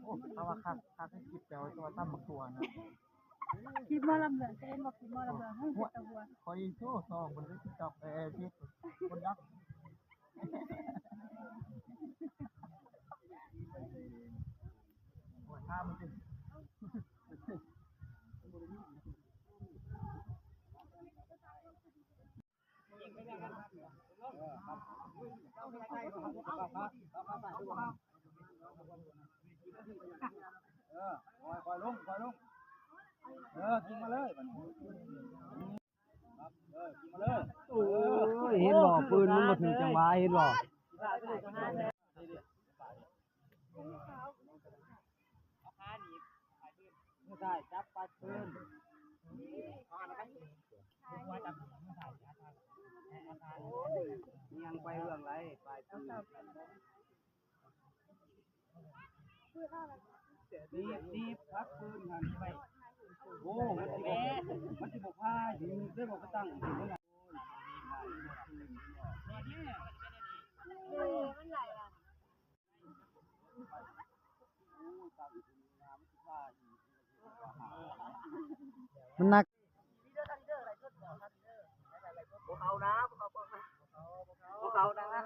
ໂອ້ ເຂົາວ່າຄັກ ຄັກໃນຄລິບແຕ່ວ່າຕົວຕຳບັກຖົ່ວນະ ຄລິບໝໍລຳເລື່ອງ ເຫັນບໍ່ ຄລິບໝໍລຳເລື່ອງ ເປັນຕາຫົວ ຂ້ອຍໂຊຊ່ອງເພິ່ນໃນຕິກຕັອກ ເອີ ເຟສບຸກ ຄົນດັງ ໂອ້ຍ ຫາມັນຕິ. ເອີ ຄ່ອຍໆລົງ ຄ່ອຍໆລົງ ເອີ ກິນມາເລີຍ ເອີ ກິນມາເລີຍ ໂອ້ຍ ເຫັນບໍ່ ປືນມັນບໍ່ຖືກຈັງຫວະ ເຫັນບໍ່? ຍັງໄປເບື້ອງໄລ ປາຍປືນ ໜີບ ໜີບພັກປືນຫັ້ນໄປ ໂອ້ ມັນຊິບໍ່ ມັນຊິບໍ່ພາຫິນໄດ້ບໍ່ ໄປຕັ້ງຢູ່ພຸ້ນນະ. ມັນໜັກ ບໍ່ເຂົ້ານະ ບໍ່ເຂົ້າກ້ອງນະ ບໍ່ເຂົ້ານະ.